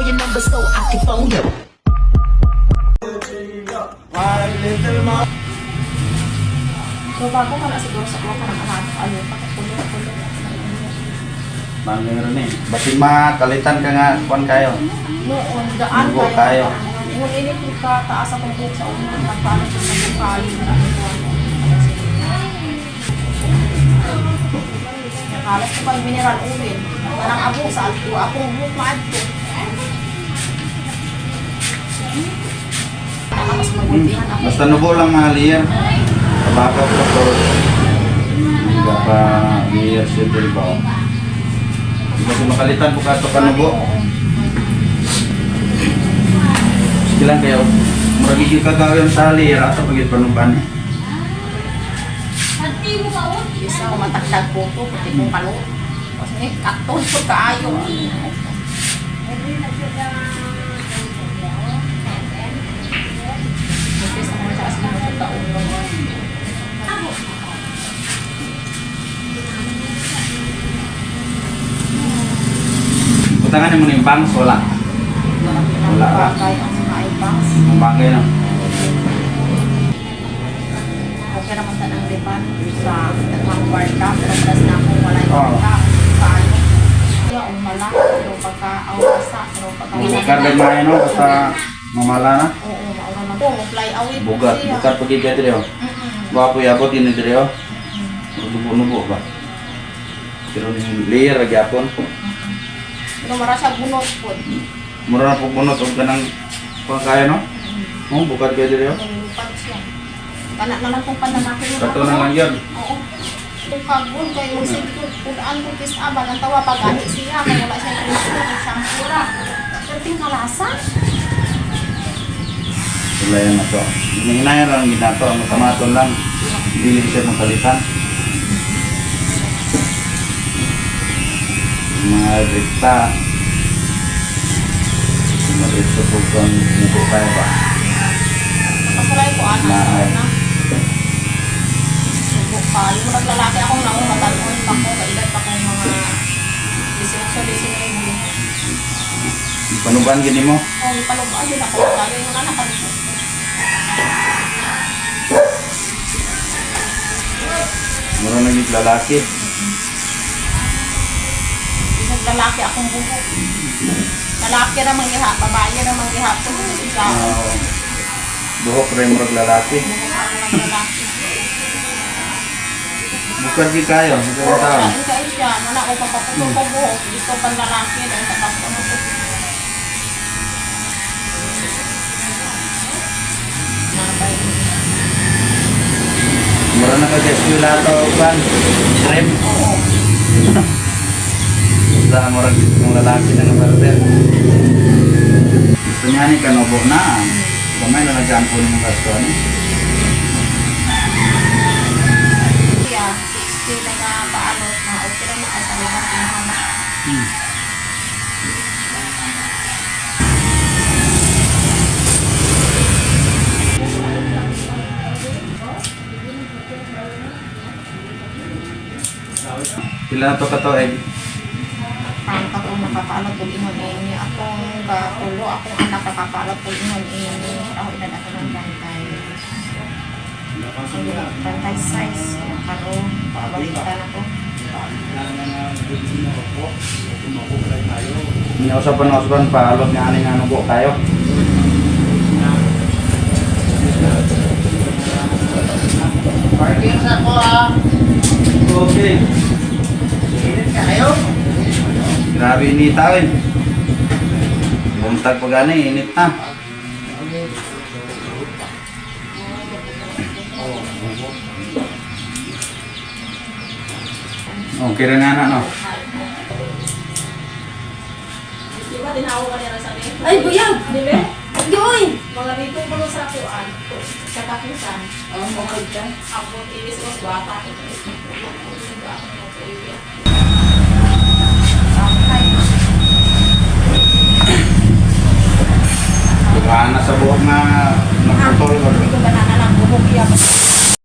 your number so I can phone you. So bago ka na siguro sa kuha ka ng anak, ano, pagkakulong-kulong. Bangay rin eh. Basin makalitan ka nga, kuan kayo. Noon, daan Nubo kayo. Nung init ko ka, taas akong buhok sa una, nagpaano ko sa bukayo. Nakalas ko pa yung mineral oil. Parang abo sa alto, akong buhok maadto. Mas magbutihan ako. Basta nubo lang mga liyer. Tabakaw ka to. Hindi pa liyer siya diri ba? Oh. Kasi makalitan po ka to kanubo. Sige lang kayo. Murag gigil ka gawin sa liyer ato pagit panuban eh. Isa ko matagdag po to, pati kong kalo. Kasi ni katon po kaayo. Kasi sa mga taas na mga taon. Butangan mo na yung bangs, wala. Wala ka. Bagay ang mga ibangs. Ang bagay lang. Okay naman ta ng riban sa daghang kwarta. Pero plus na akong walay Oo. kwarta. Kaayo. Kaya umala. Pero pagka awasa. Pero pagka Bukar din maayo no, basta mamala na. Oo, maura na po. Fly away po Bugat, siya. bukat pagid ka diri oh. Gwapo yabot yun diri oh. Nubo-nubo ba? Pero yung layer ra gyapon. Pero mara siya bunot po. Mura na po bunot og kanang kuan kayo no? Oh, bukat kayo diri oh. Nalulupad siya. Kana na lang kung panlalaki yun. Kato na lang yun. Oo. Kung kagun kayo, sige ko, kung ko kis abang, ang tawa pag ahi siya, kung wala siya ng shampoo ra. Perting kalasa. Sulayan na to. Hinahinayan lang ginato, ang matamaton lang. Dili siya makalitan. Mga rekta. Mga rekta po kung mubo kayo ba? Nakasulay ko, anak. Naay. Na. Subo pa. Yung mga lalaki akong naong matanon pa ko, kaedad pa ko mga 18, 19. Panuban gini mo. Oh, ipalugaan din ako. Kaya yung anak ko. Mura na yung lalaki. Isang lalaki akong buhok. Lalaki ra man giha, babae ra man gihapon siya. Buhok rin murag lalaki. Buhok ako ng lalaki. Bukad gid kayo, sa tao. Kain kain siya, wala ko papaputol ko buhok. Gusto pang lalaki, dahil sa kapo na po. Nabay. Mura na ka eskwela to kan. Trim. Oo. Basta murag ng lalaki na nga barber. Gusto niya ni kanubo na. Gamay na lang po ng gasto ani. Siya, 60 na nga paano, na okay ra na ay sa libang kinahanglan. Pila na to ka to eh. Ang katong nakakaalam kung ingon ini akong katulo, akong anak nakakaalam kung ingon ini. Ako edad ako ng bantay. Bantay size. Kaya karon pabalitan ako. Niya usapan usapan paalot nga ani nga nubo kayo. Parking sa ko ah. Okay. Init kayo. Grabe inita eh. Buntag pa gani, init na. Okay rin nga na, no? Di ba tinawa ka nila sa akin? Ay, buyag! Dili? Yoy! Mga dito ko sa kuan. Sa kapisan. Oh, mukod ka. Ako inis ko bata. Dughan na sa buhok nga nagputol ko. Ito banana lang buhok iya.